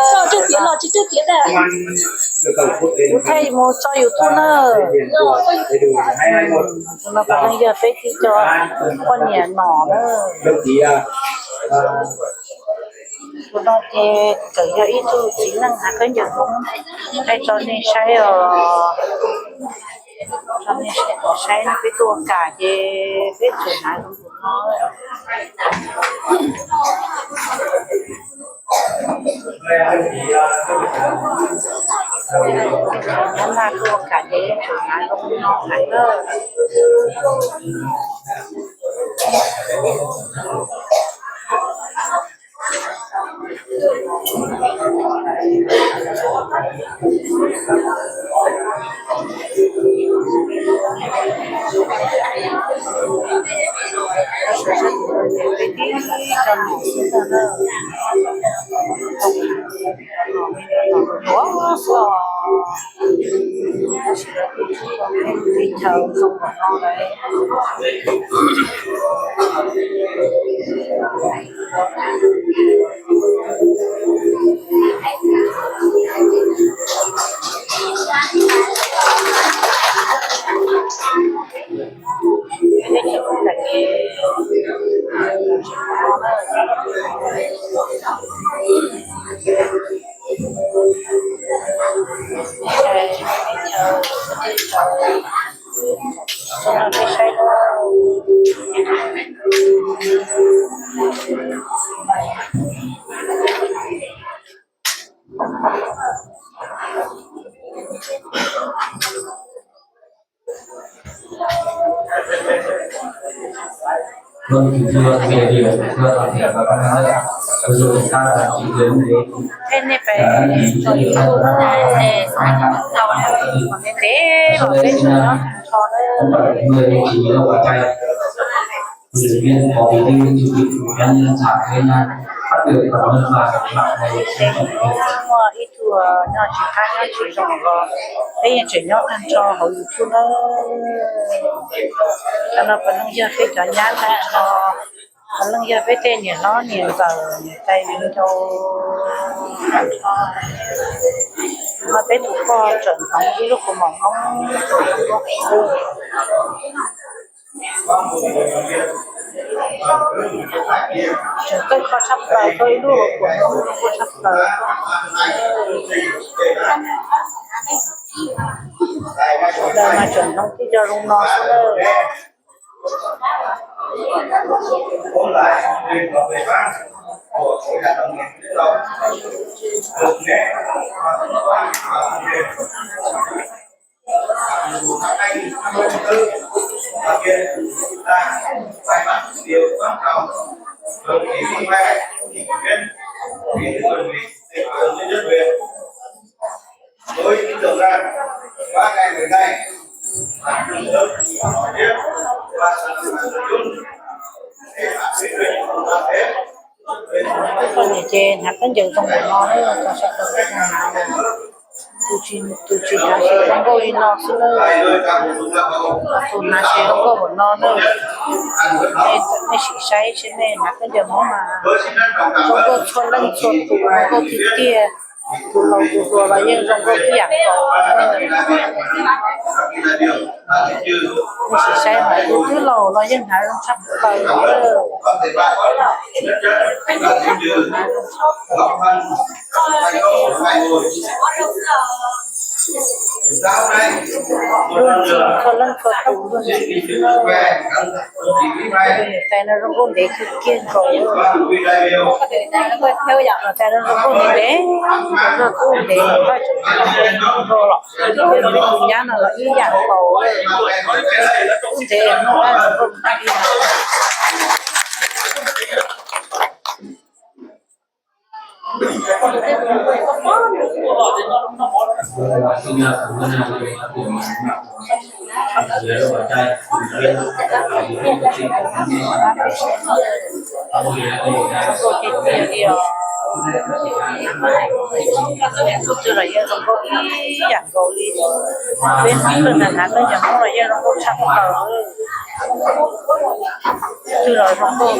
Tso cov tiav los tsis cov tiav tas. Kuv thaij mus tso YouTube na. Tus no puav leej yog peb tib co poj niam nom na. Tus no ces tseem yog ib tug txiv neej hnav khaub ncaws Hmoob, thaij tso nej saib os. Tso nej saib, nej peb tuaj kam ces peb tseem hnav zoo no. Nyob Nplog tuaj kam ces tseem hnav zoo no hais na. Vâng, kính thưa đại biểu, thưa toàn thể bà con nhân dân, vừa rồi chúng ta đã chứng kiến đến đã đăng ký cho những các bạn. Sau đây xin, à, không phải là người chỉ là quả chay. Ủy viên, Phó Bí thư, Chủ tịch Ủy ban nhân dân xã Thới Lai phát biểu cảm ơn và gửi tặng quà cho các bạn. Ib tug nyob tsis qab nyob tsis zoo los peb yeej tseem nyob tag nrho hauv YouTube na. Cov no puav leej yog peb cov nyab tag nrho, puav leej yog peb tej niam hlob niam ntxawm niam tais viv ncaus tag nrho. No peb tus poj tseem hloov ib lub kaus mom hmoob. Tseem txawj kho tshaj plaws, kho ib lub kaus mom hmoob zoo nkauj tshaj plaws. Sawv daws mas tseem hloov tib co zoo no xwb na. Với ý tưởng rằng ba ngày mười ngày, và thưởng thức, và tiếp, và sẵn sàng nói chung, để phát huy được chúng ta thêm. Poj niam ces hnav khaub ncaws zoo npaum no na, cov sawv daws hnav, tus tsis, tus tsis hnav ces zoo nkauj li no xwb na. Tus hnav ces zoo nkauj npaum no na. Nej, nej sim saib seb nej hnav khaub ncaws Hmoob mas zoo nkauj txhua leej txhua tus, zoo nkauj tiag tiag. Tus laus tus hluas los yeej zoo nkauj ib yam nkaus. Nej sim saib mas tus twb laus los yeej hnav zoo tshaj plaws. Luag ntxhi txhua leej txhua tus luag ntxhi. Tus niam tais no zoo nkauj ntev kiag kiag nkaus. Niam tais no zoo nkauj ntev ntev, luag kuj ntev, tus nyab no los ib yam nkaus. Kuj ntev, zoo nkauj ntev. Tus twg los yeej zoo nkauj ib yam nkaus li. Peb Hmoob twg hnav hnav koj cov Hmoob los yeej zoo nkauj tshaj plaws. Twg los zoo nkauj.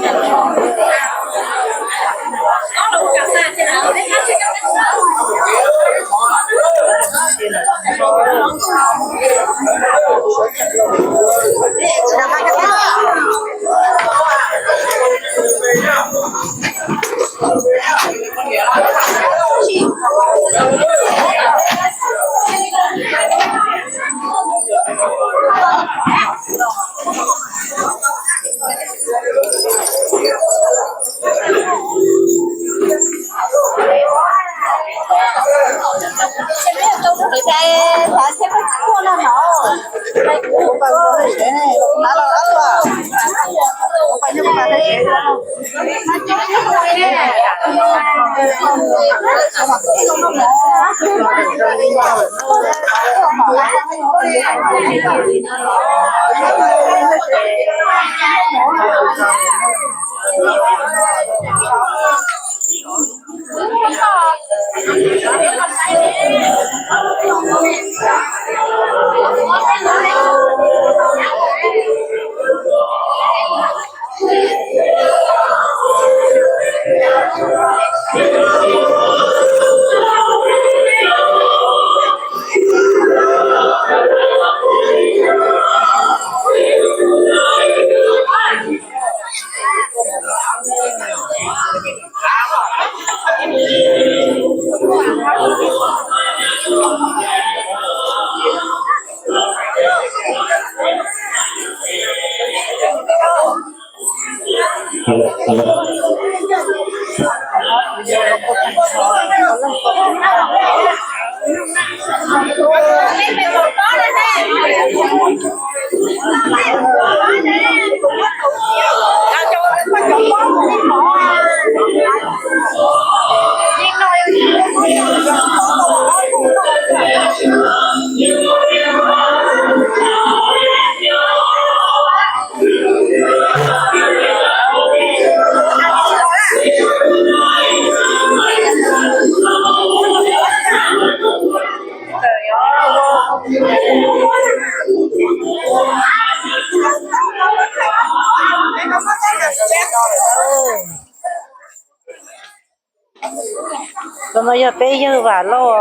Tus no yog peb yawg Vam Lauj,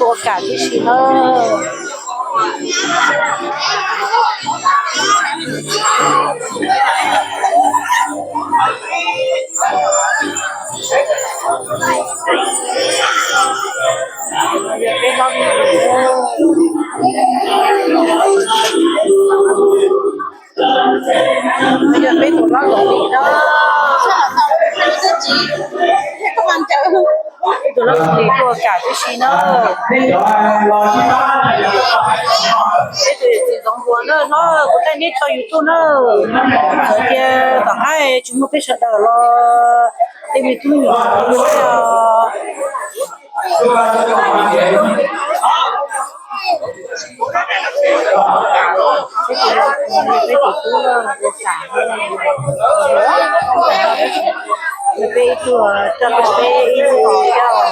ua kam tib si na. Yog peb tus hlob Kaum Lis na. Peb tus hlob Kaum Lis ua kam tib si na. Peb tus yawm txiv Ntxoov Npuas na, hlob, kuv thaij neb tso YouTube na. Txawm tias tom qab tsis muaj peb sawv daws los tej me tub me nyuam tsis tau saib os. Peb tus tub ua kam, peb ib tug coj peb ib tug coj.